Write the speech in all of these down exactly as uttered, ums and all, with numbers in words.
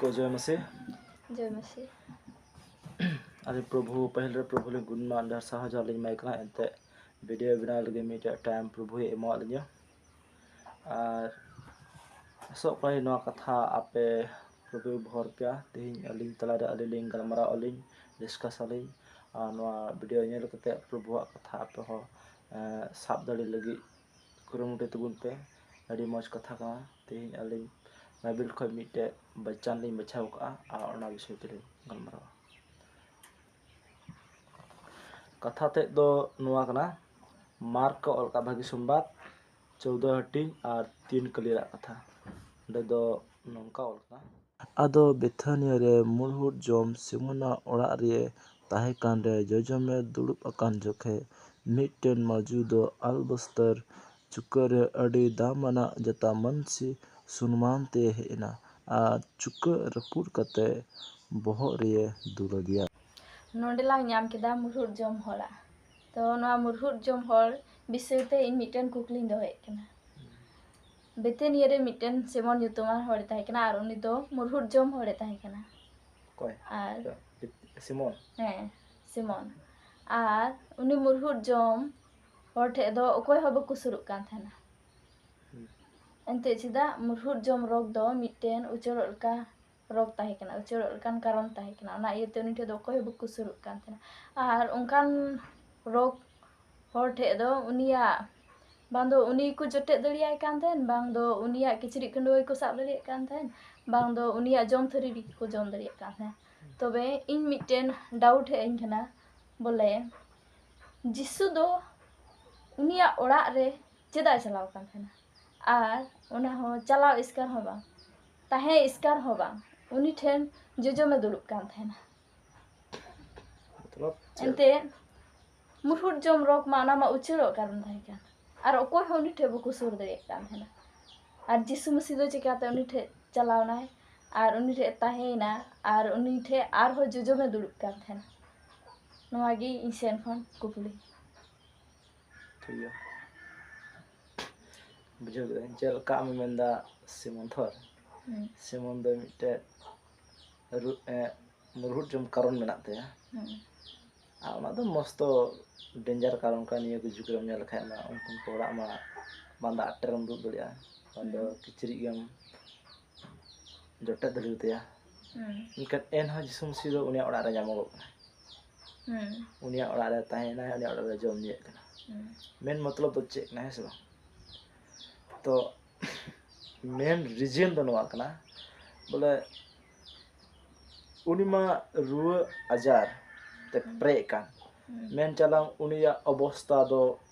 ᱠᱚ ᱡᱚᱭ ᱢᱟᱥᱮ᱾ ᱡᱚᱭ ᱢᱟᱥᱮ᱾ ᱟᱹᱞᱤᱧ ᱯᱨᱚᱵᱷᱩ, ᱯᱟᱹᱦᱤᱞ ᱨᱮ ᱯᱨᱚᱵᱷᱩ ᱞᱤᱧ ᱜᱩᱱ ᱢᱟ, ᱰᱷᱮᱨ ᱥᱟᱨᱦᱟᱣ ᱡᱚᱦᱟᱨ ᱞᱤᱧ ᱮᱢᱟᱭ ᱠᱟᱱᱟ᱾ ᱮᱱᱛᱮᱫ ᱵᱷᱤᱰᱤᱭᱳ ᱵᱮᱱᱟᱣ ᱞᱟᱹᱜᱤᱫ ᱢᱤᱫᱴᱮᱡ ᱴᱟᱭᱤᱢ ᱯᱨᱚᱵᱷᱩᱭ ᱮᱢᱟᱣᱟᱫ ᱞᱤᱧᱟ᱾ ᱟᱨ ᱟᱥᱚᱜ ᱠᱟᱹᱱᱟᱹᱧ ᱱᱚᱣᱟ ᱠᱟᱛᱷᱟ ᱟᱯᱮ ᱯᱨᱚᱵᱷᱩᱭ ᱵᱷᱚᱨ ᱯᱮᱭᱟ᱾ ᱛᱮᱦᱮᱧ ᱟᱹᱞᱤᱧ ᱛᱟᱞᱟᱨᱮ ᱟᱹᱞᱤᱧ ᱞᱤᱧ ᱜᱟᱞᱢᱟᱨᱟᱣ ᱟᱹᱞᱤᱧ, ᱰᱤᱥᱠᱟᱥ ᱟᱹᱞᱤᱧ, ᱟᱨ ᱱᱚᱣᱟ ᱵᱷᱤᱰᱤᱭᱳ ᱧᱮᱞ ᱠᱟᱛᱮ ᱯᱨᱚᱵᱷᱩᱣᱟᱜ ᱠᱟᱛᱷᱟ ᱟᱯᱮ ᱦᱚᱸ, ᱮᱸ, ᱥᱟᱵ ᱫᱟᱲᱮ ᱞᱟᱹᱜᱤᱫ ᱠᱩᱨᱩᱢᱩᱴᱩᱭ ᱛᱟᱵᱚᱱ ᱯᱮ᱾ ᱟᱹᱰᱤ ᱢᱚᱡᱽ ᱠᱟᱛᱷᱟ ᱠᱟᱱᱟ᱾ ᱛᱮᱦᱮᱧ ᱟᱹᱞᱤᱧ ᱵᱟᱭᱵᱮᱞ ᱠᱷᱚᱱ ᱢᱤᱫᱴᱮᱡ ᱵᱟᱪᱟᱱ ᱞᱤᱧ ᱵᱟᱪᱷᱟᱣ ᱠᱟᱜᱼᱟ ᱟᱨ ᱚᱱᱟ ᱵᱤᱥᱚᱭ ᱛᱮᱞᱤᱧ ᱜᱟᱞᱢᱟᱨᱟᱣᱟ᱾ ᱠᱟᱛᱷᱟ ᱛᱮᱫ ᱫᱚ ᱱᱚᱣᱟ ᱠᱟᱱᱟ, ᱢᱟᱨᱠ ᱚᱞ ᱠᱟᱜ ᱵᱷᱟᱹᱜᱤ ᱥᱚᱢᱵᱟᱫ ᱪᱳᱣᱫᱚ ᱦᱟᱹᱴᱤᱧ ᱟᱨ ᱛᱤᱱ ᱠᱟᱹᱞᱤ ᱨᱮᱭᱟᱜ ᱠᱟᱛᱷᱟ᱾ ᱚᱸᱰᱮ ᱫᱚ ᱱᱚᱝᱠᱟ ᱚᱞ ᱠᱟᱱᱟ, ᱟᱫᱚ ᱵᱮᱛᱷᱟᱱᱤᱭᱟ ᱨᱮ ᱢᱩᱲᱦᱩᱫ ᱡᱚᱢ ᱥᱤᱢᱚᱱᱟᱜ ᱚᱲᱟᱜ ᱨᱮ ᱛᱟᱦᱮᱸ ᱠᱟᱱ ᱨᱮ ᱡᱚᱡᱚᱢᱮ ᱫᱩᱲᱩᱵ ᱟᱠᱟᱱ ᱡᱚᱠᱷᱮ ᱢᱤᱫᱴᱮᱱ ᱢᱟᱹᱡᱩ ᱫᱚ ᱟᱞᱵᱚᱥᱛᱚᱨ ᱪᱩᱠᱟᱹᱜ ᱨᱮ ᱟᱹᱰᱤ ᱫᱟᱢᱟᱱᱟᱜ ᱡᱟᱛᱟ ᱢᱟᱹᱱᱥᱤ ᱥᱩᱱᱢᱟᱱ ᱛᱮ ᱦᱮᱡ ᱮᱱᱟ ᱟᱨ ᱪᱩᱠᱟᱹᱜ ᱨᱟᱹᱯᱩᱫ ᱠᱟᱛᱮ ᱵᱚᱦᱚᱜ ᱨᱮᱭᱮ ᱫᱩᱞ ᱟᱫᱮᱭᱟ᱾ ᱱᱚᱰᱮ ᱞᱟᱝ ᱧᱟᱢ ᱠᱮᱫᱟ ᱢᱩᱨᱦᱩᱫ ᱡᱚᱢ ᱦᱚᱲᱟᱜ᱾ ᱛᱚ ᱱᱚᱣᱟ ᱢᱩᱨᱦᱩᱫ ᱡᱚᱢ ᱦᱚᱲ ᱵᱤᱥᱚᱭ ᱛᱮ ᱤᱧ ᱢᱤᱫᱴᱮᱱ ᱠᱩᱠᱞᱤᱧ ᱫᱚᱦᱚᱭᱮᱫ ᱠᱟᱱᱟ᱾ ᱵᱮᱛᱮᱱᱤᱭᱟᱹ ᱨᱮ ᱢᱤᱫᱴᱮᱱ ᱥᱤᱢᱚᱱ ᱧᱩᱛᱩᱢᱟᱱ ᱦᱚᱲᱮ ᱛᱟᱦᱮᱸ ᱠᱟᱱᱟ ᱟᱨ ᱩᱱᱤ ᱫᱚ ᱢᱩᱨᱦᱩᱫ ᱡᱚᱢ ᱦᱚᱲᱮ ᱛᱟᱦᱮᱸ ᱠᱟᱱᱟ᱾ ᱚᱠᱚᱭ? ᱟᱨ ᱥᱤᱢᱚᱱ? ᱦᱮᱸ, ᱥᱤᱢᱚᱱ᱾ ᱟᱨ ᱩᱱᱤ ᱢᱩᱨᱦᱩᱫ ᱡᱚᱢ ᱦᱚᱲ ᱴᱷᱮᱡ ᱫᱚ ᱚᱠᱚᱭ ᱦᱚᱸ ᱵᱟᱠᱚ ᱥᱩᱨᱩᱜ ᱠᱟᱱ ᱛᱟᱦᱮᱱᱟ᱾ ᱦᱩᱸ᱾ ᱮᱱᱛᱮᱫ ᱪᱮᱫᱟᱜ ᱢᱩᱨᱦᱩᱫ ᱡᱚᱢ ᱨᱳᱜᱽ ᱫᱚ ᱢᱤᱫᱴᱮᱱ ᱩᱪᱟᱹᱲᱚᱜ ᱞᱮᱠᱟ ᱨᱳᱜᱽ ᱛᱟᱦᱮᱸ ᱠᱟᱱᱟ, ᱩᱪᱟᱹᱲᱚᱜ ᱞᱮᱠᱟᱱ ᱠᱟᱨᱚᱱ ᱛᱟᱦᱮᱸ ᱠᱟᱱᱟ᱾ ᱚᱱᱟ ᱤᱭᱟᱹᱛᱮ ᱩᱱᱤ ᱴᱷᱮᱡ ᱫᱚ ᱚᱠᱚᱭ ᱦᱚᱸ ᱵᱟᱠᱚ ᱥᱩᱨᱩᱜ ᱠᱟᱱ ᱛᱟᱦᱮᱱᱟ᱾ ᱟᱨ ᱚᱱᱠᱟᱱ ᱨᱳᱜᱽ ᱦᱚᱲ ᱴᱷᱮᱡ ᱫᱚ ᱩᱱᱤᱭᱟᱜ ᱵᱟᱝ ᱫᱚ ᱩᱱᱤ ᱜᱮᱠᱚ ᱡᱚᱴᱮᱫ ᱫᱟᱲᱮᱭᱟᱭ ᱠᱟᱱ ᱛᱟᱦᱮᱱ, ᱵᱟᱝ ᱫᱚ ᱩᱱᱤᱭᱟᱜ ᱠᱤᱪᱨᱤᱡ ᱠᱷᱟᱹᱰᱩᱣᱟᱹ ᱜᱮᱠᱚ ᱥᱟᱵ ᱫᱟᱲᱮᱭᱟᱜ ᱠᱟᱱ ᱛᱟᱦᱮᱱ, ᱵᱟᱝ ᱫᱚ ᱩᱱᱤᱭᱟᱜ ᱡᱚᱢ ᱛᱷᱟᱹᱨᱤ ᱨᱮᱜᱮ ᱠᱚ ᱡᱚᱢ ᱫᱟᱲᱮᱭᱟᱜ ᱠᱟᱱ ᱛᱟᱦᱮᱱ᱾ ᱛᱚᱵᱮ ᱤᱧ ᱢᱤᱫᱴᱮᱱ ᱰᱟᱣᱩᱴ ᱦᱮᱡ ᱟᱹᱧ ᱠᱟᱱᱟ, ᱵᱚᱞᱮ ᱡᱤᱥᱩ ᱫᱚ ᱩᱱᱤᱭᱟᱜ ᱚᱲᱟᱜ ᱨᱮ ᱪᱮᱫᱟᱜ ᱮ ᱪᱟᱞᱟᱣ ᱠᱟᱱ ᱛᱟᱦᱮᱱᱟ? ᱟᱨ ᱚᱱᱟ ᱦᱚᱸ ᱪᱟᱞᱟᱣ ᱮᱥᱠᱟᱨ ᱦᱚᱸ ᱵᱟᱝ, ᱛᱟᱦᱮᱸ ᱮᱥᱠᱟᱨ ᱦᱚᱸ ᱵᱟᱝ, ᱩᱱᱤ ᱴᱷᱮᱱ ᱡᱚᱡᱚᱢᱮ ᱫᱩᱲᱩᱵ ᱠᱟᱱ ᱛᱟᱦᱮᱱᱟ᱾ ᱢᱚᱛᱞᱚᱵ ᱪᱮᱫ? ᱮᱱᱛᱮ ᱢᱩᱨᱦᱩᱫ ᱡᱚᱢ ᱨᱳᱜᱽ ᱢᱟ ᱚᱱᱟ ᱢᱟ ᱩᱪᱟᱹᱲᱚᱜ ᱠᱟᱨᱚᱱ ᱛᱟᱦᱮᱸ ᱠᱟᱱ, ᱟᱨ ᱚᱠᱚᱭ ᱦᱚᱸ ᱩᱱᱤ ᱴᱷᱮᱡ ᱵᱟᱠᱚ ᱥᱩᱨ ᱫᱟᱲᱮᱭᱟᱜ ᱠᱟᱱ ᱛᱟᱦᱮᱱᱟ᱾ ᱟᱨ ᱡᱤᱥᱩ ᱢᱟᱹᱥᱤ ᱫᱚ ᱪᱤᱠᱟᱹᱛᱮ ᱩᱱᱤ ᱴᱷᱮᱡ ᱪᱟᱞᱟᱣ ᱮᱱᱟᱭ ᱟᱨ ᱩᱱᱤ ᱴᱷᱮᱡ ᱛᱟᱦᱮᱸᱭᱮᱱᱟ ᱟᱨ ᱩᱱᱤ ᱴᱷᱮᱡ ᱟᱨᱦᱚᱸ ᱡᱚᱡᱚᱢᱮ ᱫᱩᱲᱩᱵ ᱠᱟᱱ ᱛᱟᱦᱮᱱᱟ? ᱱᱚᱣᱟ ᱜᱮ ᱤᱧ ᱥᱮᱱ ᱠᱷᱚᱱ ᱠᱩᱠᱞᱤ᱾ ᱴᱷᱤᱠ ᱜᱮᱭᱟ, ᱵᱩᱡᱷᱟᱹᱣ ᱠᱮᱫᱟᱹᱧ᱾ ᱪᱮᱫ ᱞᱮᱠᱟ ᱟᱢᱮᱢ ᱢᱮᱱᱫᱟ ᱥᱤᱢᱚᱱ ᱛᱷᱚᱨ, ᱥᱤᱢᱚᱱ ᱫᱚ ᱢᱤᱫᱴᱮᱡ ᱨᱩ- ᱮ, ᱢᱩᱨᱦᱩᱫ ᱡᱚᱢ ᱠᱟᱨᱚᱱ ᱢᱮᱱᱟᱜ ᱛᱟᱭᱟ᱾ ᱟᱨ ᱚᱱᱟ ᱫᱚ ᱢᱚᱥᱛᱚ ᱰᱮᱧᱡᱟᱨ ᱠᱟᱨᱚᱱ ᱠᱟᱱᱟ᱾ ᱱᱤᱭᱟᱹ ᱠᱚ ᱡᱩᱜᱽ ᱨᱮᱢ ᱧᱮᱞ ᱞᱮᱠᱷᱟᱡ ᱢᱟ, ᱩᱱᱠᱩ ᱠᱚ ᱚᱲᱟᱜ ᱢᱟ ᱵᱟᱝ ᱫᱚ ᱟᱴᱮᱨᱮᱢ ᱫᱩᱲᱩᱵ ᱫᱟᱲᱮᱭᱟᱜᱼᱟ, ᱵᱟᱝ ᱫᱚ ᱠᱤᱪᱨᱤᱡ ᱜᱮᱢ ᱡᱚᱴᱮᱫ ᱫᱟᱲᱮᱭᱟᱛᱟᱭᱟ᱾ ᱢᱮᱱᱠᱷᱟᱱ ᱮᱱᱦᱚᱸ ᱡᱤᱥᱩ ᱢᱟᱹᱥᱤ ᱫᱚ ᱩᱱᱤᱭᱟᱜ ᱚᱲᱟᱜ ᱨᱮ ᱧᱟᱢᱚᱜᱚᱜ ᱠᱟᱱᱟᱭ᱾ ᱩᱱᱤᱭᱟᱜ ᱚᱲᱟᱜ ᱨᱮ ᱛᱟᱦᱮᱸᱭᱮᱱᱟᱭ, ᱩᱱᱤᱭᱟᱜ ᱚᱲᱟᱜ ᱨᱮ ᱡᱚᱢ ᱧᱩᱭᱮᱫ ᱠᱟᱱᱟ᱾ ᱢᱮᱱ ᱢᱚᱛᱞᱚᱵ ᱫᱚ ᱪᱮᱫ ᱠᱟᱱᱟ, ᱦᱮᱸ ᱥᱮ ᱵᱟᱝ? ᱛᱚ ᱢᱮᱱ ᱨᱤᱡᱮᱱ ᱫᱚ ᱱᱚᱣᱟ ᱠᱟᱱᱟ, ᱵᱚᱞᱮ ᱩᱱᱤ ᱢᱟ ᱨᱩᱣᱟᱹ ᱟᱡᱟᱨ ᱛᱮ ᱯᱮᱨᱮᱡ ᱟᱠᱟᱱ᱾ ᱢᱮᱱ ᱪᱟᱞᱟᱝ ᱩᱱᱤᱭᱟᱜ ᱚᱵᱚᱥᱛᱟ ᱫᱚ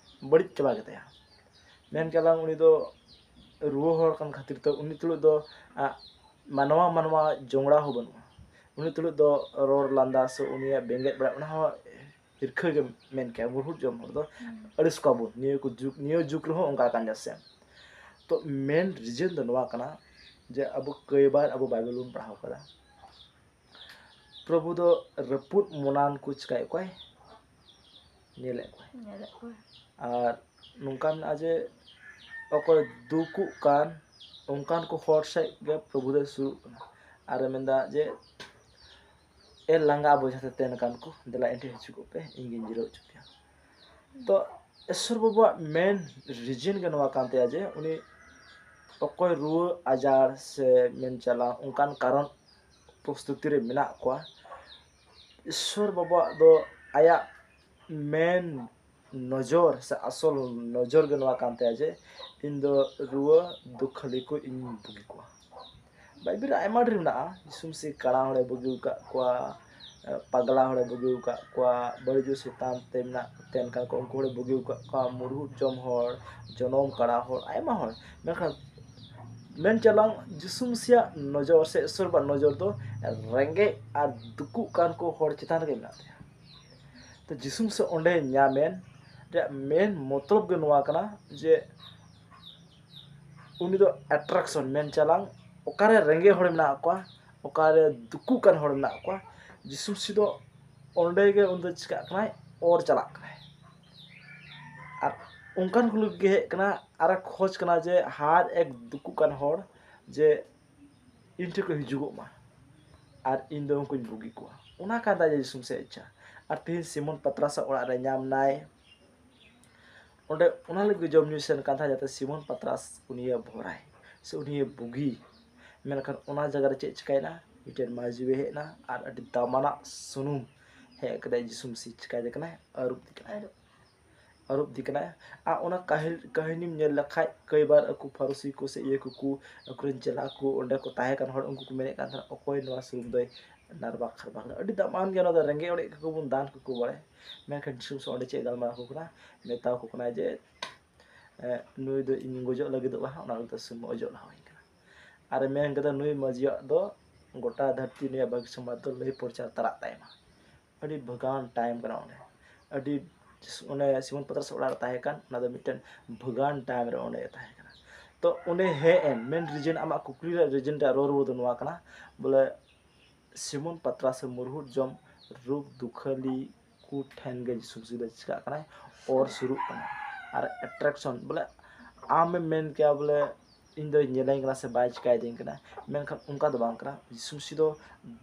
ᱵᱟᱹᱲᱤᱡ ᱪᱟᱵᱟ ᱜᱮᱛᱟᱭᱟ᱾ ᱢᱮᱱ ᱪᱟᱞᱟᱝ ᱩᱱᱤ ᱫᱚ ᱨᱩᱣᱟᱹ ᱦᱚᱲ ᱠᱟᱱ ᱠᱷᱟᱹᱛᱤᱨ ᱛᱮ ᱩᱱᱤ ᱛᱩᱞᱩᱡ ᱫᱚ, ᱟ, ᱢᱟᱱᱣᱟ ᱢᱟᱱᱣᱟ ᱡᱚᱝᱲᱟ ᱦᱚᱸ ᱵᱟᱹᱱᱩᱜᱼᱟ᱾ ᱩᱱᱤ ᱛᱩᱞᱩᱡ ᱫᱚ ᱨᱚᱲ ᱞᱟᱸᱫᱟ ᱥᱮ ᱩᱱᱤᱭᱟᱜ ᱵᱮᱸᱜᱮᱫ ᱵᱟᱲᱟ, ᱚᱱᱟ ᱦᱚᱸ ᱦᱤᱨᱠᱷᱟᱹ ᱜᱮ ᱢᱮᱱ ᱠᱮᱭᱟ᱾ ᱢᱩᱨᱦᱩᱫ ᱡᱚᱢ ᱦᱚᱲ ᱫᱚ ᱟᱹᱲᱤᱥ ᱠᱚᱣᱟ ᱵᱚᱱ᱾ ᱱᱤᱭᱟᱹ ᱠᱚ ᱡᱩᱜᱽ, ᱱᱤᱭᱟᱹ ᱡᱩᱜᱽ ᱨᱮᱦᱚᱸ ᱚᱱᱠᱟ ᱠᱟᱱ ᱜᱮᱭᱟ ᱥᱮ᱾ ᱛᱚ ᱢᱮᱱ ᱨᱤᱡᱮᱱ ᱫᱚ ᱱᱚᱣᱟ ᱠᱟᱱᱟ ᱡᱮ ᱟᱵᱚ ᱠᱟᱹᱭᱵᱟᱨ ᱟᱵᱚ ᱵᱟᱭᱵᱮᱞ ᱵᱚᱱ ᱯᱟᱲᱦᱟᱣ ᱠᱟᱫᱟ, ᱯᱨᱚᱵᱷᱩ ᱫᱚ ᱨᱟᱹᱯᱩᱫ ᱢᱚᱱᱟᱱ ᱠᱚ ᱪᱤᱠᱟᱹᱭᱮᱫ ᱠᱚᱣᱟᱭ? ᱧᱮᱞᱮᱫ ᱠᱚᱣᱟᱭ᱾ ᱧᱮᱞᱮᱫ ᱠᱚᱣᱟᱭ᱾ ᱟᱨ ᱱᱚᱝᱠᱟ ᱢᱮᱱᱟᱜᱼᱟ ᱡᱮ ᱚᱠᱚᱭ ᱫᱩᱠᱩᱜ ᱠᱟᱱ, ᱚᱱᱠᱟᱱ ᱠᱚ ᱦᱚᱲ ᱥᱮᱫ ᱜᱮ ᱯᱨᱚᱵᱷᱩ ᱫᱚᱭ ᱥᱩᱨᱩᱜ ᱠᱟᱱᱟ᱾ ᱟᱨᱮ ᱢᱮᱱᱫᱟ ᱡᱮ, "ᱮ ᱞᱟᱸᱜᱟ ᱵᱚᱡᱷᱟ ᱛᱮ ᱛᱮᱱ ᱟᱠᱟᱱ ᱠᱚ, ᱫᱮᱞᱟ ᱮᱱ ᱴᱷᱮᱱ ᱦᱤᱡᱩᱜᱚᱜ ᱯᱮ, ᱤᱧ ᱜᱤᱧ ᱡᱤᱨᱟᱹᱣ ᱦᱚᱪᱚ ᱯᱮᱭᱟ᱾" ᱛᱚ ᱤᱥᱥᱚᱨ ᱵᱟᱵᱩᱣᱟᱜ ᱢᱮᱱ ᱨᱤᱡᱮᱱ ᱜᱮ ᱱᱚᱣᱟ ᱠᱟᱱ ᱛᱟᱭᱟ ᱡᱮ ᱩᱱᱤ ᱚᱠᱚᱭ ᱨᱩᱣᱟᱹ ᱟᱡᱟᱨ ᱥᱮ ᱢᱮᱱ ᱪᱟᱞᱟᱣ ᱚᱱᱠᱟᱱ ᱠᱟᱨᱚᱱ ᱯᱨᱚᱥᱛᱩᱛᱤ ᱨᱮ ᱢᱮᱱᱟᱜ ᱠᱚᱣᱟ, ᱤᱥᱥᱚᱨ ᱵᱟᱵᱩᱣᱟᱜ ᱫᱚ ᱟᱭᱟᱜ ᱢᱮᱱ ᱱᱚᱡᱚᱨ ᱥᱮ ᱟᱥᱚᱞ ᱱᱚᱡᱚᱨ ᱜᱮ ᱱᱚᱣᱟ ᱠᱟᱱ ᱛᱟᱭᱟ ᱡᱮ ᱤᱧ ᱫᱚ ᱨᱩᱣᱟᱹ ᱫᱩᱠ ᱦᱟᱹᱞᱤ ᱠᱚ ᱤᱧ ᱵᱩᱜᱤ ᱠᱚᱣᱟ᱾ ᱵᱟᱭᱵᱮᱞ ᱨᱮ ᱟᱭᱢᱟ ᱰᱷᱮᱨ ᱢᱮᱱᱟᱜᱼᱟ, ᱡᱤᱥᱩ ᱢᱟᱹᱥᱤ ᱠᱟᱬᱟ ᱦᱚᱲᱮ ᱵᱩᱜᱤ ᱟᱠᱟᱫ ᱠᱚᱣᱟ, ᱯᱟᱜᱽᱞᱟ ᱦᱚᱲᱮ ᱵᱩᱜᱤ ᱟᱠᱟᱫ ᱠᱚᱣᱟ, ᱵᱟᱹᱲᱤᱡ ᱥᱮᱛᱟᱱ ᱛᱮ ᱢᱮᱱᱟᱜ ᱛᱮᱱ ᱠᱷᱟᱱ ᱠᱚ ᱩᱱᱠᱩ ᱦᱚᱲᱮ ᱵᱩᱜᱤ ᱟᱠᱟᱫ ᱠᱚᱣᱟ, ᱢᱩᱨᱦᱩᱫ ᱡᱚᱢ ᱦᱚᱲ, ᱡᱚᱱᱚᱢ ᱠᱟᱬᱟ ᱦᱚᱲ, ᱟᱭᱢᱟ ᱦᱚᱲ᱾ ᱢᱮᱱᱠᱷᱟᱱ ᱢᱮᱱ ᱪᱟᱞᱟᱝ ᱡᱤᱥᱩ ᱢᱟᱹᱥᱤᱭᱟᱜ ᱱᱚᱡᱚᱨ ᱥᱮ ᱤᱥᱥᱚᱨ ᱵᱟᱵᱟᱜ ᱱᱚᱡᱚᱨ ᱫᱚ ᱨᱮᱸᱜᱮᱡ ᱟᱨ ᱫᱩᱠᱩᱜ ᱠᱟᱱ ᱠᱚ ᱦᱚᱲ ᱪᱮᱛᱟᱱ ᱨᱮᱜᱮ ᱢᱮᱱᱟᱜ ᱛᱟᱭᱟ᱾ ᱛᱚ ᱡᱤᱥᱩ ᱢᱟᱹᱥᱤ ᱚᱸᱰᱮ ᱧᱟᱢᱮᱱ ᱨᱮᱭᱟᱜ ᱢᱮᱱ ᱢᱚᱛᱞᱚᱵ ᱜᱮ ᱱᱚᱣᱟ ᱠᱟᱱᱟ ᱡᱮ ᱩᱱᱤ ᱫᱚ ᱮᱴᱨᱟᱠᱥᱚᱱ ᱢᱮᱱ ᱪᱟᱞᱟᱝ, ᱚᱠᱟᱨᱮ ᱨᱮᱸᱜᱮᱡ ᱦᱚᱲ ᱢᱮᱱᱟᱜ ᱠᱚᱣᱟ, ᱚᱠᱟᱨᱮ ᱫᱩᱠᱩᱜ ᱠᱟᱱ ᱦᱚᱲ ᱢᱮᱱᱟᱜ ᱠᱚᱣᱟ, ᱡᱤᱥᱩ ᱢᱟᱹᱥᱤ ᱫᱚ ᱚᱸᱰᱮ ᱜᱮ ᱩᱱᱤ ᱫᱚ ᱪᱤᱠᱟᱹᱜ ᱠᱟᱱᱟᱭ, ᱚᱨ ᱪᱟᱞᱟᱜ ᱠᱟᱱᱟᱭ᱾ ᱟᱨ ᱚᱱᱠᱟᱱ ᱠᱚ ᱞᱟᱹᱜᱤᱫ ᱜᱮ ᱦᱮᱡ ᱠᱟᱱᱟ, ᱟᱨᱮ ᱠᱷᱚᱡᱽ ᱠᱟᱱᱟ ᱡᱮ ᱦᱟᱨ ᱮᱠ ᱫᱩᱠᱩᱜ ᱠᱟᱱ ᱦᱚᱲ ᱡᱮ ᱤᱧ ᱴᱷᱮᱱ ᱠᱚ ᱦᱤᱡᱩᱜᱚᱜ ᱢᱟ ᱟᱨ ᱤᱧ ᱫᱚ ᱩᱱᱠᱩᱧ ᱵᱩᱜᱤ ᱠᱚᱣᱟ᱾ ᱚᱱᱟ ᱠᱟᱱ ᱛᱟᱭᱟ ᱡᱤᱥᱩ ᱢᱟᱹᱥᱤᱭᱟᱜ ᱤᱪᱪᱷᱟ᱾ ᱟᱨ ᱛᱮᱦᱮᱧ ᱥᱤᱢᱚᱱ ᱯᱟᱛᱨᱟᱥᱟᱜ ᱚᱲᱟᱜ ᱨᱮ ᱧᱟᱢ ᱱᱟᱭ, ᱚᱸᱰᱮ ᱚᱱᱟ ᱞᱟᱹᱜᱤᱫ ᱜᱮ ᱡᱚᱢ ᱧᱩ ᱥᱮᱱ ᱠᱟᱱ ᱛᱟᱦᱮᱸᱫ, ᱡᱟᱛᱮ ᱥᱤᱢᱚᱱ ᱯᱟᱛᱨᱟᱥ ᱩᱱᱤᱭᱮ ᱵᱷᱚᱨᱟᱭ ᱥᱮ ᱩᱱᱤᱭᱮ ᱵᱩᱜᱤ᱾ ᱢᱮᱱᱠᱷᱟᱱ ᱚᱱᱟ ᱡᱟᱭᱜᱟ ᱨᱮ ᱪᱮᱫ ᱪᱤᱠᱟᱹᱭᱮᱱᱟ? ᱢᱤᱫᱴᱮᱱ ᱢᱟᱹᱡᱷᱤ ᱦᱮᱡ ᱮᱱᱟ ᱟᱨ ᱟᱹᱰᱤ ᱫᱟᱢᱟᱱᱟᱜ ᱥᱩᱱᱩᱢ ᱦᱮᱡ ᱠᱟᱛᱮ ᱡᱤᱥᱩ ᱢᱟᱹᱥᱤ ᱪᱤᱠᱟᱹᱭᱮᱫᱮ ᱠᱟᱱᱟᱭ? ᱟᱹᱨᱩᱵ ᱮᱫᱮ ᱠᱟᱱᱟᱭ᱾ ᱟᱹᱨᱩᱵ ᱮᱫᱮ ᱠᱟᱱᱟᱭ᱾ ᱟᱨ ᱚᱱᱟ ᱠᱟᱹᱦᱤ-, ᱠᱟᱹᱦᱱᱤᱢ ᱧᱮᱞ ᱞᱮᱠᱷᱟᱡ, ᱠᱟᱹᱭᱵᱟᱨ ᱟᱠᱚ ᱯᱷᱟᱨᱩᱥᱤ ᱠᱚ ᱥᱮ ᱤᱭᱟᱹ ᱠᱚᱠᱚ, ᱟᱠᱚᱨᱮᱱ ᱪᱮᱞᱟ ᱠᱚ ᱚᱸᱰᱮ ᱠᱚ ᱛᱟᱦᱮᱸ ᱠᱟᱱ ᱦᱚᱲ, ᱩᱱᱠᱩ ᱠᱚ ᱢᱮᱱᱮᱫ ᱠᱟᱱ ᱛᱟᱦᱮᱱᱟ, "ᱚᱠᱚᱭ ᱱᱚᱣᱟ ᱥᱩᱱᱩᱢ ᱫᱚᱭ ᱱᱟᱨᱵᱟ ᱠᱷᱟᱨᱵᱟ ᱠᱟᱱᱟ?" ᱟᱹᱰᱤ ᱫᱟᱢᱟᱱ ᱜᱮᱭᱟ ᱱᱚᱣᱟ ᱫᱚ, ᱨᱮᱸᱜᱮᱡ ᱚᱲᱮᱡ ᱠᱚᱠᱚ ᱵᱚᱱ ᱫᱟᱱ ᱠᱚᱠᱚ ᱵᱟᱲᱟᱭ᱾ ᱢᱮᱱᱠᱷᱟᱱ ᱡᱤᱥᱩ ᱚᱸᱰᱮ ᱪᱮᱫ ᱜᱟᱞᱢᱟᱨᱟᱣ ᱟᱠᱚ ᱠᱟᱱᱟ? ᱢᱮᱛᱟ ᱟᱠᱚ ᱠᱟᱱᱟᱭ ᱡᱮ, "ᱮ, ᱱᱩᱭ ᱫᱚ ᱤᱧ ᱜᱚᱡᱚᱜ ᱞᱟᱹᱜᱤᱫᱚᱜ ᱠᱟᱱᱟ, ᱚᱱᱟ ᱞᱟᱹᱜᱤᱫ ᱛᱮ ᱥᱩᱱᱩᱢ ᱚᱡᱚᱜ ᱞᱟᱦᱟᱣᱟᱹᱧ ᱠᱟᱱᱟ᱾" ᱟᱨ ᱢᱮᱱ ᱠᱮᱫᱟ, ᱱᱩᱭ ᱢᱟᱹᱡᱷᱤᱭᱟᱜ ᱫᱚ ᱜᱚᱴᱟ ᱫᱷᱟᱹᱨᱛᱤ ᱱᱩᱭᱟᱜ ᱵᱷᱟᱹᱜᱤ ᱥᱚᱢᱟᱡᱽ ᱫᱚ ᱞᱟᱹᱭ ᱯᱨᱚᱪᱟᱨ ᱛᱟᱨᱟᱜ ᱛᱟᱭ ᱢᱟ᱾ ᱟᱹᱰᱤ ᱵᱷᱟᱹᱜᱟᱱ ᱴᱟᱭᱤᱢ ᱠᱟᱱᱟ ᱚᱸᱰᱮ᱾ ᱟᱹᱰᱤ ᱚᱱᱮ ᱥᱤᱢᱚᱱ ᱯᱟᱛᱨᱟᱥ ᱚᱲᱟᱜ ᱨᱮ ᱛᱟᱦᱮᱸ ᱠᱟᱱ, ᱚᱱᱟ ᱫᱚ ᱢᱤᱫᱴᱮᱱ ᱵᱷᱟᱹᱜᱟᱱ ᱴᱟᱭᱤᱢ ᱨᱮ ᱚᱸᱰᱮ ᱛᱟᱦᱮᱸ ᱠᱟᱱᱟ᱾ ᱛᱚ ᱚᱸᱰᱮ ᱦᱮᱡ ᱮᱱ ᱢᱮᱱ ᱨᱤᱡᱮᱱ, ᱟᱢᱟᱜ ᱠᱩᱠᱞᱤ ᱨᱮᱭᱟᱜ ᱨᱤᱡᱮᱱ ᱨᱮᱭᱟᱜ ᱨᱚᱲ ᱨᱩᱣᱟᱹᱲ ᱫᱚ ᱱᱚᱣᱟ ᱠᱟᱱᱟ, ᱵᱚᱞᱮ ᱥᱤᱢᱚᱱ ᱯᱟᱛᱨᱟᱥ ᱥᱮ ᱢᱩᱨᱦᱩᱫ ᱡᱚᱢ ᱨᱳᱜᱽ ᱫᱩᱠᱷᱟᱹᱞᱤ ᱠᱚ ᱴᱷᱮᱱ ᱜᱮ ᱡᱤᱥᱩ ᱢᱟᱹᱥᱤ ᱫᱚ ᱪᱤᱠᱟᱹᱜ ᱠᱟᱱᱟᱭ? ᱚᱨ ᱥᱩᱨᱩᱜ ᱠᱟᱱᱟ᱾ ᱟᱨ ᱮᱴᱨᱟᱠᱥᱚᱱ, ᱵᱚᱞᱮ ᱟᱢᱮᱢ ᱢᱮᱱ ᱠᱮᱭᱟ ᱵᱚᱞᱮ ᱤᱧ ᱫᱚᱭ ᱧᱮᱞᱮᱧ ᱠᱟᱱᱟ ᱥᱮ ᱵᱟᱭ ᱪᱤᱠᱟᱹᱭᱮᱫᱤᱧ ᱠᱟᱱᱟ, ᱢᱮᱱᱠᱷᱟᱱ ᱚᱱᱠᱟ ᱫᱚ ᱵᱟᱝ ᱠᱟᱱᱟ᱾ ᱡᱤᱥᱩ ᱢᱟᱹᱥᱤ ᱫᱚ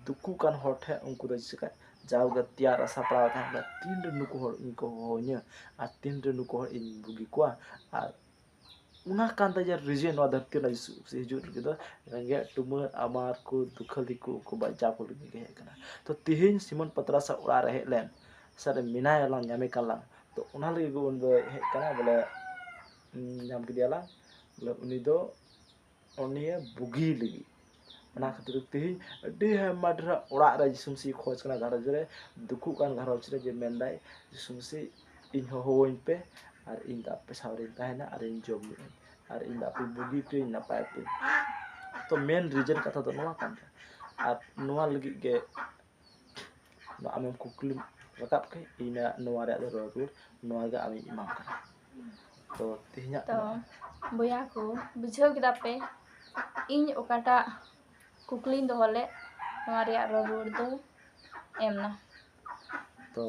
ᱫᱩᱠᱩ ᱠᱟᱱ ᱦᱚᱲ ᱴᱷᱮᱱ ᱩᱱᱠᱩ ᱫᱚ ᱪᱤᱠᱟᱹ ᱡᱟᱣᱜᱮ ᱛᱮᱭᱟᱨ ᱥᱟᱯᱲᱟᱣ ᱛᱟᱦᱮᱸ ᱠᱟᱱᱟ, ᱛᱤᱱᱨᱮ ᱱᱩᱠᱩ ᱦᱚᱲ ᱤᱧ ᱠᱚ ᱦᱚᱦᱚᱧᱟ ᱟᱨ ᱛᱤᱱᱨᱮ ᱱᱩᱠᱩ ᱦᱚᱲ ᱤᱧ ᱵᱩᱜᱤ ᱠᱚᱣᱟ᱾ ᱟᱨ ᱚᱱᱟ ᱠᱟᱱ ᱛᱟᱭᱟ ᱨᱤᱡᱮᱱ ᱱᱚᱣᱟ ᱫᱷᱟᱹᱨᱛᱤ ᱨᱮ ᱡᱤᱥᱩ ᱦᱤᱡᱩᱜ ᱞᱟᱹᱜᱤᱫ ᱫᱚ, ᱨᱮᱸᱜᱮᱡ ᱴᱩᱢᱟᱹᱨ ᱟᱢᱟᱨ ᱠᱚ ᱫᱩᱠᱷᱟᱹᱞᱤ ᱠᱚ ᱩᱱᱠᱩ ᱵᱟᱧᱪᱟᱣ ᱠᱚ ᱞᱟᱹᱜᱤᱫ ᱜᱮ ᱦᱮᱡ ᱟᱠᱟᱱᱟ᱾ ᱛᱚ ᱛᱮᱦᱮᱧ ᱥᱤᱢᱚᱱ ᱯᱟᱛᱨᱟᱥᱟᱜ ᱚᱲᱟᱜ ᱨᱮ ᱦᱮᱡ ᱞᱮᱱ ᱥᱟᱨᱮ ᱢᱮᱱᱟᱭᱟ ᱞᱟᱝ ᱧᱟᱢᱮ ᱠᱟᱱ ᱞᱟᱝ, ᱛᱚ ᱚᱱᱟ ᱞᱟᱹᱜᱤᱫ ᱜᱮ ᱩᱱᱤ ᱫᱚᱭ ᱦᱮᱡ ᱠᱟᱱᱟ, ᱵᱚᱞᱮ ᱧᱟᱢ ᱠᱮᱫᱮᱭᱟ ᱞᱟᱝ, ᱵᱚᱞᱮ ᱩᱱᱤ ᱫᱚ ᱩᱱᱤᱭᱮ ᱵᱩᱜᱤ ᱞᱟᱹᱜᱤᱫ᱾ ᱚᱱᱟ ᱠᱷᱟᱹᱛᱤᱨ ᱛᱮ ᱛᱮᱦᱮᱧ ᱟᱹᱰᱤ ᱟᱭᱢᱟ ᱰᱷᱮᱨ ᱚᱲᱟᱜ ᱨᱮ ᱡᱤᱥᱩ ᱢᱟᱹᱥᱤ ᱠᱷᱚᱡᱽ ᱠᱟᱱᱟ, ᱜᱷᱟᱨᱚᱸᱡᱽ ᱨᱮ ᱫᱩᱠᱩᱜ ᱠᱟᱱ ᱜᱷᱟᱨᱚᱸᱡᱽ ᱨᱮ, ᱡᱮ ᱢᱮᱱᱫᱟᱭ, "ᱡᱤᱥᱩ ᱢᱟᱹᱥᱤ, ᱤᱧ ᱦᱚᱦᱚᱣᱟᱹᱧ ᱯᱮ ᱟᱨ ᱤᱧ ᱫᱚ ᱟᱯᱮ ᱥᱟᱶ ᱨᱤᱧ ᱛᱟᱦᱮᱱᱟ ᱟᱨ ᱤᱧ ᱡᱚᱢ ᱧᱩᱭᱟᱹᱧ ᱟᱨ ᱤᱧ ᱫᱚ ᱟᱯᱮ ᱵᱩᱜᱤ ᱯᱮ, ᱤᱧ ᱱᱟᱯᱟᱭ ᱯᱮ᱾" ᱛᱚ ᱢᱮᱱ ᱨᱤᱡᱮᱱ ᱠᱟᱛᱷᱟ ᱫᱚ ᱱᱚᱣᱟ ᱠᱟᱱ ᱜᱮᱭᱟ᱾ ᱟᱨ ᱱᱚᱣᱟ ᱞᱟᱹᱜᱤᱫ ᱜᱮ ᱟᱢᱮᱢ ᱠᱩᱠᱞᱤᱢ ᱨᱟᱠᱟᱵ ᱠᱮᱫ, ᱤᱧ ᱱᱚᱣᱟ ᱨᱮᱭᱟᱜ ᱫᱚ ᱨᱚᱲ ᱨᱩᱣᱟᱹᱲ, ᱱᱚᱣᱟ ᱜᱮ ᱟᱢᱤᱧ ᱮᱢᱟᱢ ᱠᱟᱱᱟ᱾ ᱛᱚ ᱛᱮᱦᱮᱧᱟᱜ ᱛᱚ ᱱᱚᱣᱟ ᱵᱚᱭᱦᱟ ᱠᱚ, ᱵᱩᱡᱷᱟᱹᱣ ᱠᱮᱫᱟ ᱯᱮ ᱤᱧ ᱚᱠᱟᱴᱟᱜ ᱠᱩᱠᱞᱤᱧ ᱫᱚᱦᱚ ᱞᱮᱫ, ᱱᱚᱣᱟ ᱨᱮᱭᱟᱜ ᱨᱚᱲ ᱨᱩᱣᱟᱹᱲ ᱫᱚ ᱮᱢ ᱱᱟ᱾ ᱛᱚ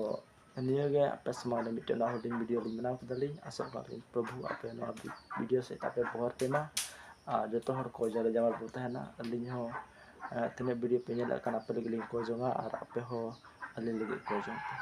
ᱱᱤᱭᱟᱹ ᱜᱮ ᱟᱯᱮ ᱥᱟᱢᱟᱝ ᱨᱮ ᱢᱤᱫᱴᱮᱱ ᱱᱚᱣᱟ ᱦᱩᱰᱤᱧ ᱵᱷᱤᱰᱤᱭᱳ ᱞᱤᱧ ᱵᱮᱱᱟᱣ ᱠᱮᱫᱟᱞᱤᱧ᱾ ᱟᱥᱚᱜ ᱠᱟᱱᱟᱞᱤᱧ ᱯᱨᱚᱵᱷᱩ ᱟᱯᱮ ᱱᱚᱣᱟ ᱵᱷᱤ-, ᱵᱷᱤᱰᱤᱭᱳ ᱥᱮᱫ ᱛᱟᱯᱮ ᱵᱚᱦᱚᱨ ᱯᱮ ᱢᱟ᱾ ᱟᱨ ᱡᱚᱛᱚ ᱦᱚᱲ ᱠᱚ ᱡᱟᱞᱮ ᱡᱟᱢᱟᱞ ᱵᱚ ᱛᱟᱦᱮᱱᱟ᱾ ᱟᱹᱞᱤᱧ ᱦᱚᱸ ᱛᱤᱱᱟᱹᱜ ᱵᱷᱤᱰᱤᱭᱳ ᱯᱮ ᱧᱮᱞᱮᱫ ᱠᱟᱱ, ᱟᱯᱮ ᱞᱟᱹᱜᱤᱫ ᱞᱤᱧ ᱠᱚᱭ ᱡᱚᱝᱟ ᱟᱨ ᱟᱯᱮ ᱦᱚᱸ ᱟᱹᱞᱤᱧ ᱞᱟᱹᱜᱤᱫ ᱠᱚᱭ ᱡᱚᱝ ᱯᱮ᱾